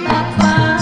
Bapak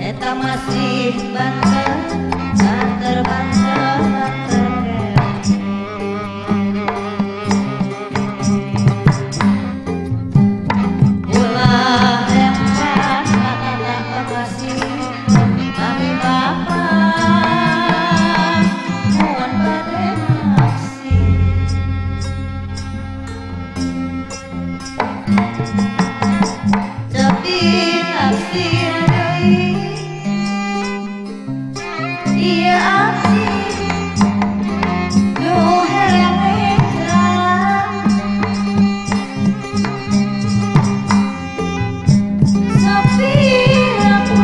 Eta masih banter, banter, banter, banter. Ulah empat kata kasih kami bapak mohon bade naksir. Tapi naksir deui dia abdi nu herang sapiraku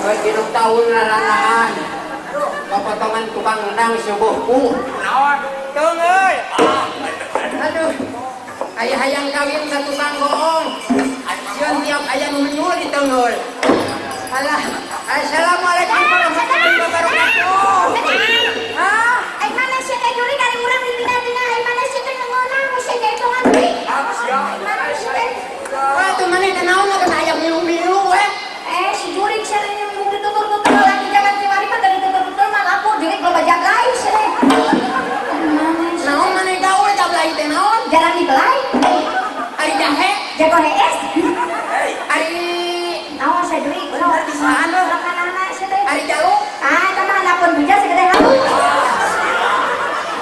Genep tahun laranaan. Papotongan tukang rendang subuhku. Naon? Tung euy. Aduh. Aya hayang kawin ka tukang goong. Sieun tiap aya nu menyul di tenggol. Alah, assalamualaikum warahmatullahi wabarakatuh. Hah? Ai mana sia teh juri dari urang dibina-bina, ai mana sia teh ngeunah sia jaipongan deui. Mana sia teh? Wah, tuh maneh teh naon kana aya milu-milu we. Eh, si jurik sia teh nyembung ditutur-tutur lagi zaman kiwari mah teu ditutur-tutur mah laku jurik loba jablay sia teh. Naon maneh gaul jablay teh naon? Jarang dibelai. Ari jahe, jago hees. Ari naon sia jurik? Bener pisan euy. Makanana sia teh. Ari jaluk. Ah, eta mah handapun bija segede halu.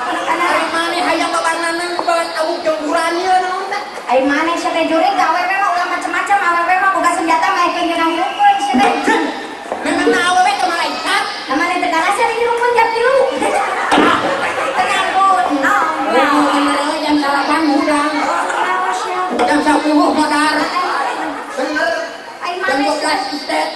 Ari maneh hayang babarnanan babat awuk jengguran ieu naon teh? Ai maneh sia teh jurik awewe mah ulah macem-macem, awewe mah boga senjata maekeun jeung ngahirupkeun sia teh. Memangna awewe teh malaikat? Nah maneh teh karasa dihirupkeun jam 3. Tenang pun, naon. Bener jam 8 hudang. Jam 10 modar. Bener. Jam 12 istet.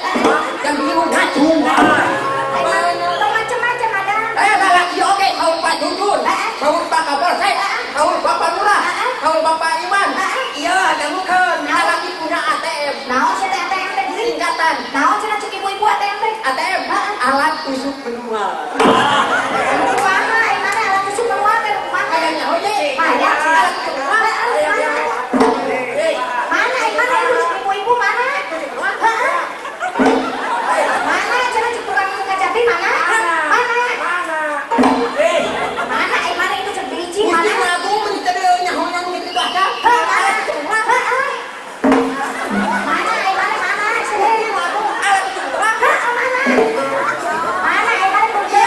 Jam 3 ngacung. Ai maneh macem-macem ada. Eh lalaki oge saur Pak Jujun, saur Pak Kapolsek, saur Bapak Lurah, saur Bapak Iwan. Iya, dangukeun. Lalaki punya ATM. Naon sia teh ATM teh jurik? Singkatan. Naon cenah cek ibu-ibu ATM teh? ATM, alat tusuk benua. Kumaha ai maneh alat tusuk benua teh kumaha? Kayaknya oge. Hayang alat tusuk benua. Mana ai maneh itu cek ibu-ibu mana? Heeh. Mana cenah cek tukang kacapi mana? Mana? Mana ai maneh itu cek biji mana? Gusti Agung mun teu nyahonan kitu asa. Alat tusuk benua. Heeh. Mana ai maneh mana cenah? Alat tusuk benua. Heeh, mana? Mana ai maneh kudu?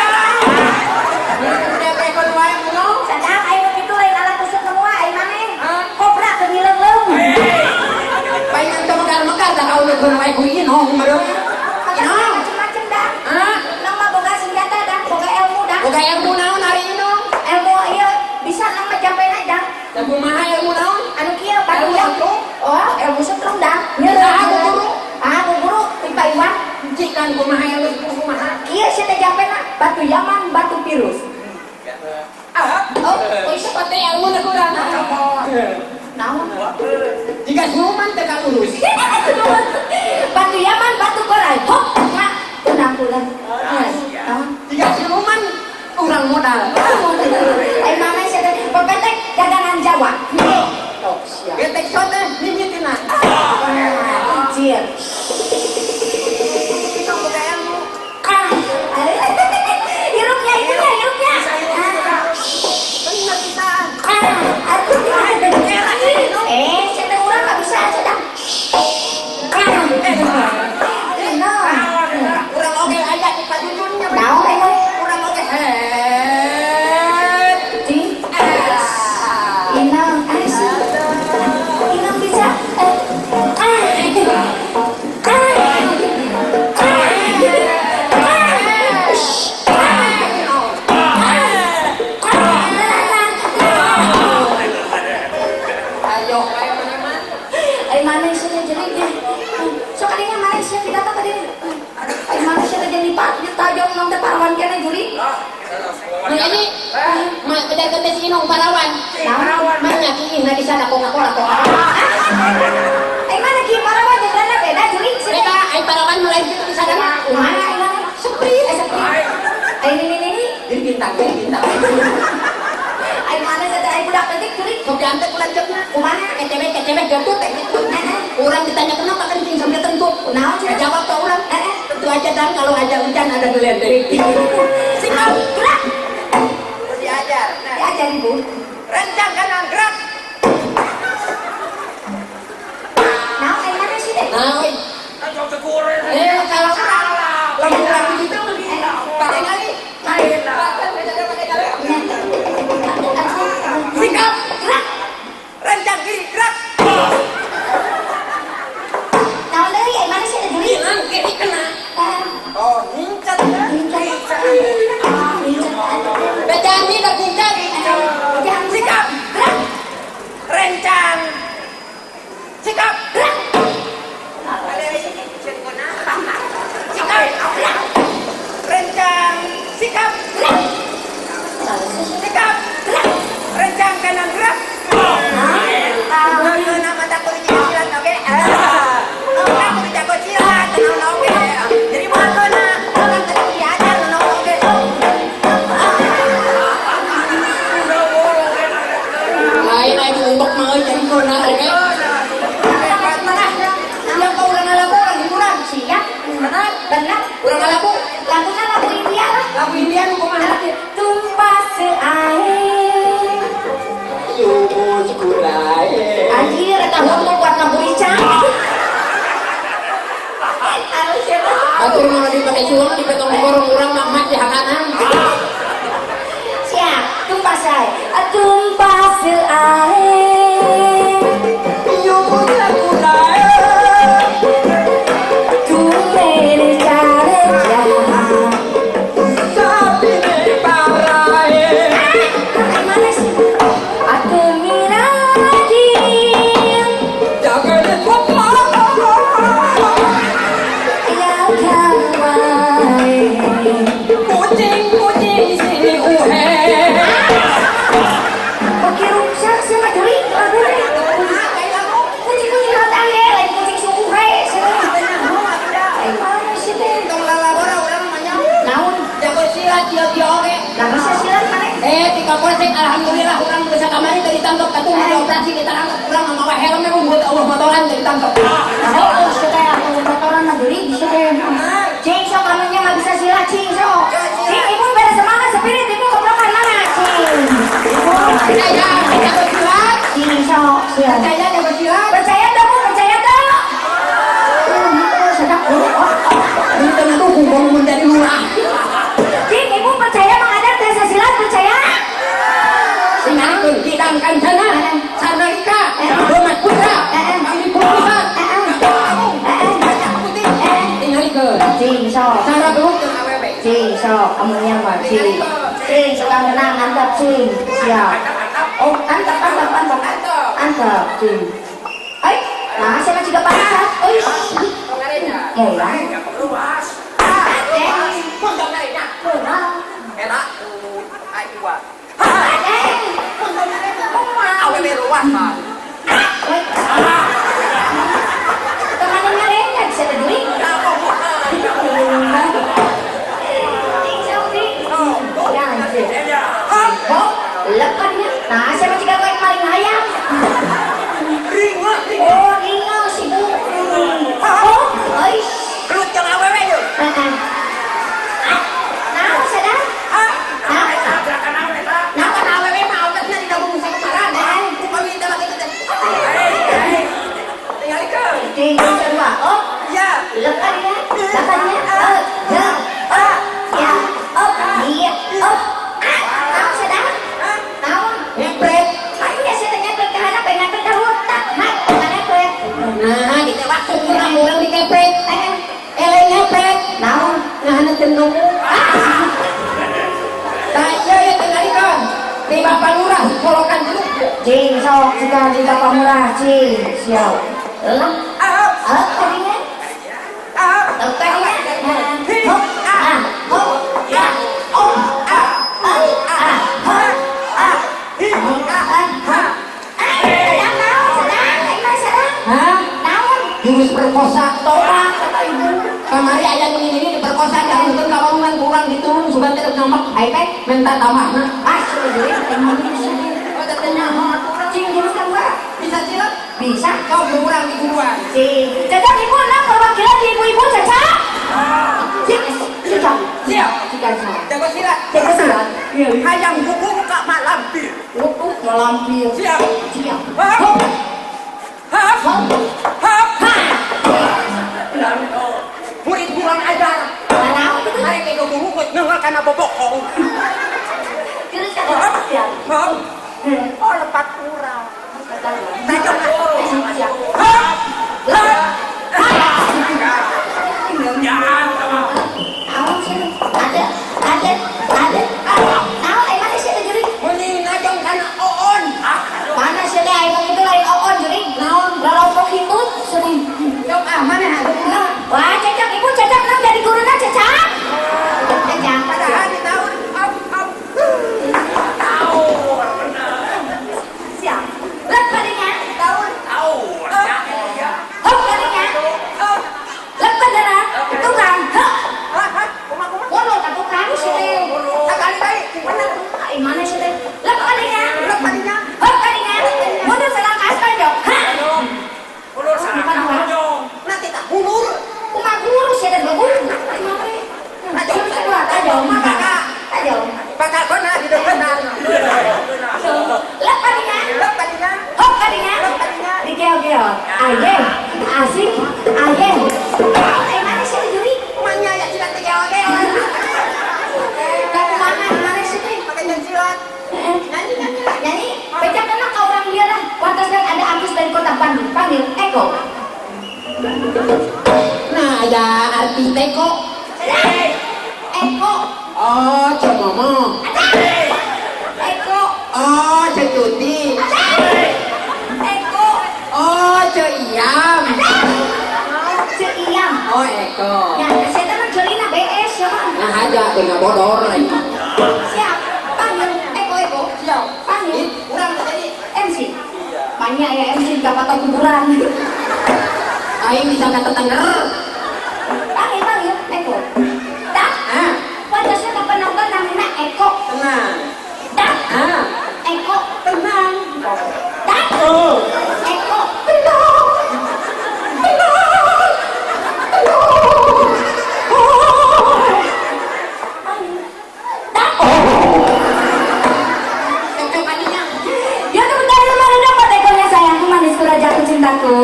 Depekon wae mun. Sadang ai nu kitu lain alat tusuk benua ai maneh. Kobra keur ngileung-leung. Paingan teu mekar-mekar da kauleukeun wae ku inong meureun. Inong. Macem-macem dah. Hah? Nang mah boga senjata dah, boga ilmu dah. Boga ilmu naon ari inong? Ilmu ieu bisa nang mah jampena dah. Da kumaha ilmu naon? Anu kieu batu Ilmu yang setrum? Oh, ilmu setrum dah. Saha ku guru? Ah, ku guru Pipa Iwan. Cikan kumaha ilmu setrum kumaha? Kieu sia teh jampena batu Yaman, batu virus. Ah, Oh, oh seperti ilmu na kurang. Naon? Jika siluman teu kaurus. Batu Yaman, batu koral. Hop, nya tenang pulang. Naon? Jika siluman urang modal. Ai mana sia teh pepetek dagangan Jawa. Oh, siap. Getek sote mimitina. Anjir. Inong boga ilmu. Ah. Hirupnya itu ya, hirupnya. Bener pisan. Ah, aduh. Eh, sia teh urang nggak bisa aja dah. Nah, Urang oge aya di Pak Jujun nya. Naon ai maneh? Urang oge het. Di. Inang, asik. Inang bisa. Ah. Ah. Ayo wae maneh mah. Ai mana sih teh jeliknya? Sok kadinya mana sih pidato kadinya? Ai mana sih teh jeung ditajong nong teh parawan keneh jurik. Nah ini mah kejar teh si Inong parawan. Parawan. Mah nya ki inna di sana Coca-Cola Coca-Cola. Ai mana ki parawan jeung rana beda jurik sih. Beda ai parawan mah lain kitu di sana mah. Mana ai mana? Seprit. Ai seprit. Ai ini ini ini. Jadi bintang, jadi bintang. Ai mana sih teh ai budak leutik jurik. Sok diantek ku lanceukna. Kumaha? Kecewe kecewe jatuh teh gitu. Orang ditanya kenapa kencing sampai kentut. Naon cenah? Jawab ke orang. Tentu aja dan kalau ada hujan ada geledek. Sikap Gerak. Diajar. Nah, Diajar ibu. rencang kanan gerak. Naon ai mana sih teh? Nah, oi. Eh, kalau lamun urang begitu pakai kali. Pakai kali. Sikap Gerak. rencang kiri gerak. Naon deui ai mana sih teh jurik? Hilang kiri kena. Oh, ngincat. Bejaan ini dah ngincat. Sikap Gerak. rencang. Sikap Gerak. Sikap. Sikap. Sikap. Rencang kanan gerak. Nah, mata kudu silat oge. Ah, kudu jago silat, tenang oge. Jadi moal keuna, urang teh diajar naon oge. Lain aya umbek mah euy jadi keuna oge. Mana? Yang kau urang ngalagu urang hiburan. Siap. Benar? Benar. Urang ngalagu. Laguna lagu India lah. Lagu India nu kumaha? Tumpah seair. Sumus kurae. Anjir, eta hukum buat ngaburica. Harus ya. Atur mah dipake suang dipetong gorong urang mah mat di hakanan. Siap, tumpah seair. Tumpah seair. Sumus kurae. Tu mere care jahan. Sapi ne parae. Mana sih? Aku mirajin. Jangan lupa. Ya kawai. Kucing-kucing sini uhe. Pakai rusak sih mah juri lagu teh. Kucing-kucing hot ange lain kucing suuhe cenah. Ai mana sih teh? Tong lalabora urang mah nya. Naon? Jago silat ieu oge. Lah bisa silat maneh? Di Kapolsek alhamdulillah urang bisa kamari teu ditangkep atuh di operasi ditangkep urang mah mawa helm we eueuh motoran teu ditangkep. Oh, sih teh aku motoran mah juri bisa teh. Cing sok kamunya nggak bisa silat cing sok. Cing ibu pada semangat spirit ibu kebrokan mana cing. Ibu Percaya jago silat. Cing sok silat. Percaya jago silat. Percaya dong bu, percaya dong. Sedap. Oh. Ini tentu kumpul menjadi lurah. Cing, ibu percaya mengajar desa silat percaya? Sinarikeun kidang kancana, sanalika, Domat Putra, kami putusan. Tingalikeun. Cing sok. Cara gelut jeung awewe. Cing sok, kamunya mah cing. Cing suka menang, antap cing. Siap. Oh, antap, antap, antap. Antap, cing. Ay, nah saya mah juga panas. Oi. Mulai. Nah, saya juga kayak maling ayam. Oh, ringan sih bu. Oh, oish. Nah, sadar? Nah, tiga, dua, oh, lekannya, lekannya, ya, ya, oh, iya, oh, ah, sadar? Naon? Nyepret. Ayo ya saya nyepret ke hadap, nyepret ke hutan, hah, nyepret. Nah, gitu waktu kurang-kurang dikepret. Ele nyepret. Naon? Nah, nanti nunggu. Nah, iya ya tingalikeun. Di Bapak Lurah kolokan jeruk. Cing, sok, jika di Bapak Lurah, cing, siap. Lah, ah, tadinya? Ah, tadinya? Hop, ah, hop, ah, oh, ah, ah, ah, ah, ah, ah, Hah? Naon? Jurus perkosa. Tolak kata ibu. Kamari aya nu ini diperkosa jangan ka walungan kurang ditulung sugan teh ngamak. Ai teh Minta tambahna. Ah, sudah jadi emang bisa. Oh, teh nyaho atuh urang. Cing jurus kedua. Bisa silat? Bisa. Kau kurang di guruan. Cing. Cacak ibu enam perwakilan di ibu-ibu cacak. Cing, cacak. Siap. Jika saya. Jago silat. Jago silat. Iya. Hayang hukum ka malampir. Hukum malampir. Siap. Siap. Hap. Hap. Hap. Ha. Murid kurang ajar. Naon itu? Hari minggu guru nengah kana bobokong. Jurus kedua. Siap. Hap. Oh, lepat kurang. Tajam. Siap. Hap. Hap. Naon sih? Ada, ada, ada. Naon, ai mana sih teh jurig? Meni najong kana oon. Mana sih teh ai itu lain oon jurig? Naon? Rorompok hitut sering. Sok ah mana atuh? Wah, cecak ibu cecak nang jadi guruna cecak. Cecak. Padahal di tahun Aya artis Teko. Eko. Oh, Ceu Momo. Eko. Oh, Ceu Tuti. Eko. Oh, Ceu Iam. Ceu Iam. Oh, Eko. Ya, saya mah Jolina BS ya mah. Nah aja tuh bodor lagi. Siap. Panggil Eko Eko. Siap. Panggil. Urang jadi MC. Banyak ya MC gak patah kuburan. Aing bisa kata tenger. Panggil panggil Eko. Tak. Ah. Pantasnya kapan nonton namanya Eko. Tenang. Tak. Ah. Eko. Tenang. Tak. Oh. Eko. Tenang. Tenang. Tak. Cocok adinya. Ya tepuk tangan mana dapat ekornya sayangku manisku rajaku cintaku.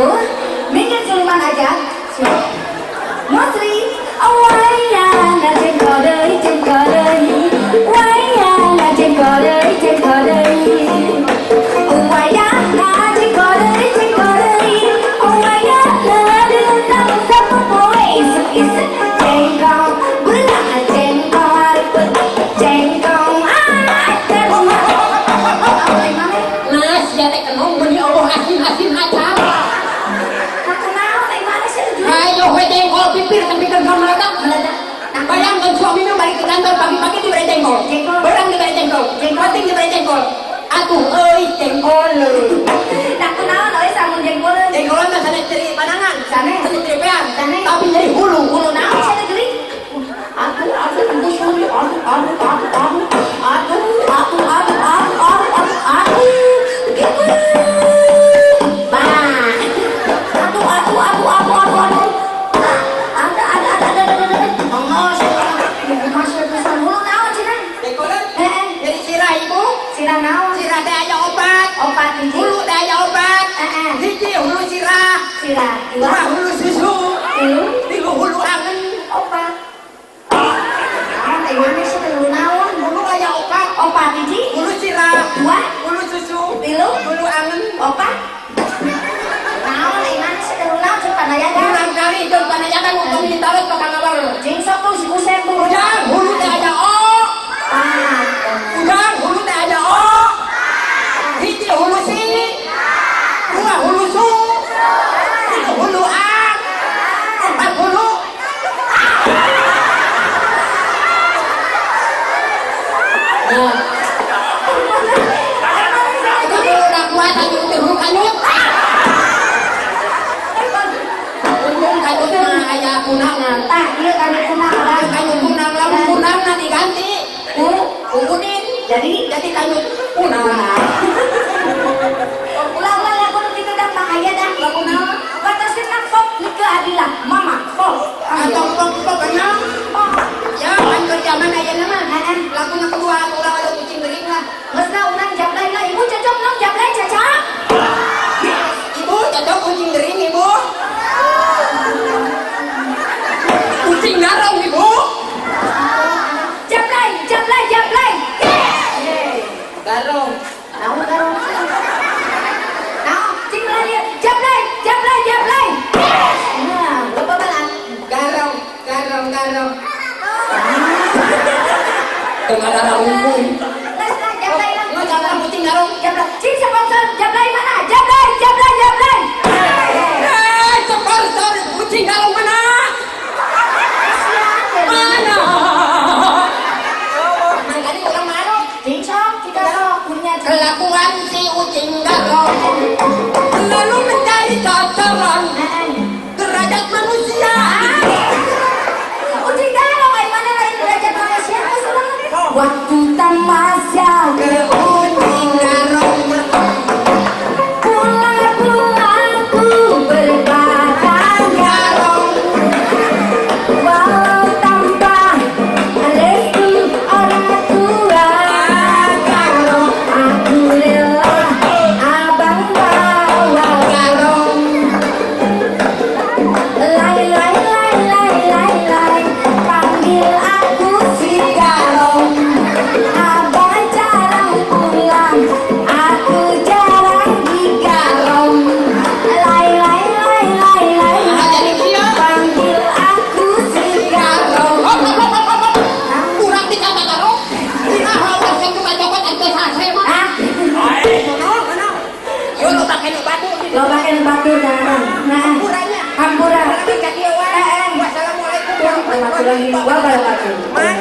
Minggir siluman aja. Siap. Mostri awayana jengkodei jengkodei wayana jengkodei jengkodei wayana jengkodei jengkodei wayana dengan sapu isuk isuk jengkong belah jengkong arepet jengkong ah terumah. Nah, sia teh kenong meuni Allah asin-asin acan. Nah, teh mana sih tujuan? Ayo we jengkol pipir sampai ke meledak. Meledak. Nah, Bayangkan suaminya balik ke kantor pagi-pagi diberi jengkol. Jengkol. Barang diberi jengkol. Jengkol. Penting diberi jengkol. Atuh euy jengkol. Nah, kunaon euy samun jengkoleun? Jengkolan mah sanes ciri panangan, Sanes. sanes ciri pean, Sanes. tapi nyeri hulu. Hulu naon sia teh geuling? Aduh, aduh, aduh, sorry, aduh, aduh, aduh, aduh, aduh, aduh, aduh, aduh, aduh, aduh, aduh, gitu. Bah. Aduh, aduh, aduh, aduh, aduh, aduh. Ah, ada, ada, ada, ada, ada, ada. Engos, masuk pisan hulu naon cenah? Jengkolan Heeh. nyeri sirah ibu. Sirah naon? Sirah teh aya obat. Opat hiji. Hulu teh aya obat. Heeh. Hiji hulu sirah, Sirah dua dua, hulu susu, tilu, tilu hulu angen. opat. Naon teh mana sih teh hulu naon? Hulu aya opat. Opat hiji, Hulu sirah, dua, hulu susu, tilu, hulu angen. opat. Naon teh mana sih teh hulu naon ceuk panayagan. Kurang kali jeung panayagan untung ditaros bakal ngawal. Jeung sok tuh si Usep tuh. Ujang hulu teh aya o. Ah, Ujang hulu teh aya o. Hiji hulu si, dua hulu su, tilu hulu ang, empat hulu. Nah, itu udah kuat hanyut teh hulu kanyut. Untung kanyut mah aya kunangan. Tah, ieu kanyut kunang. Kanyut kunang lamun kunangna diganti Ku, ku udin. Jadi Jadi kanyut kunang. ulah-ulah lagu nu kitu dah bahaya dah. Lagu naon? Wataskeun pop keadilan mama pop. Atau pop pop enam. Pop. Ya, pan keur zaman ayeuna mah. Heeh. Laguna kedua urang ada kucing gering lah. Geus urang jablay lah ibu cocok nong jablay cocok. Ibu cocok kucing gering ibu. Kucing garong ibu. Jablay, jablay, jablay. Garong. Naon garong? Naon? Cing lah dia. Jablay, jablay, jablay. Nah, lupa balan. Garong, garong, garong. Tengah darah unggul. Geus lah jablay lah. Nggak jablay kucing garong. Jablay. Cing sponsor jablay mana? Jablay, jablay, jablay. Eh, sponsor kucing garong mana? Mana? Makanya orang malu. Cing sok, cing sok, punya Kelakuan si ucing garong lalu mencari sasaran derajat manusia. Ucing garong, ay mana lain derajat manusia? Waktu tamasya Ke ucing garong pulang-pulang ku berbadan garong. walau tanpa restu orang tua. Garong, Aku rela abang bawa garong. warahmatullahi wabarakatuh. Mangga.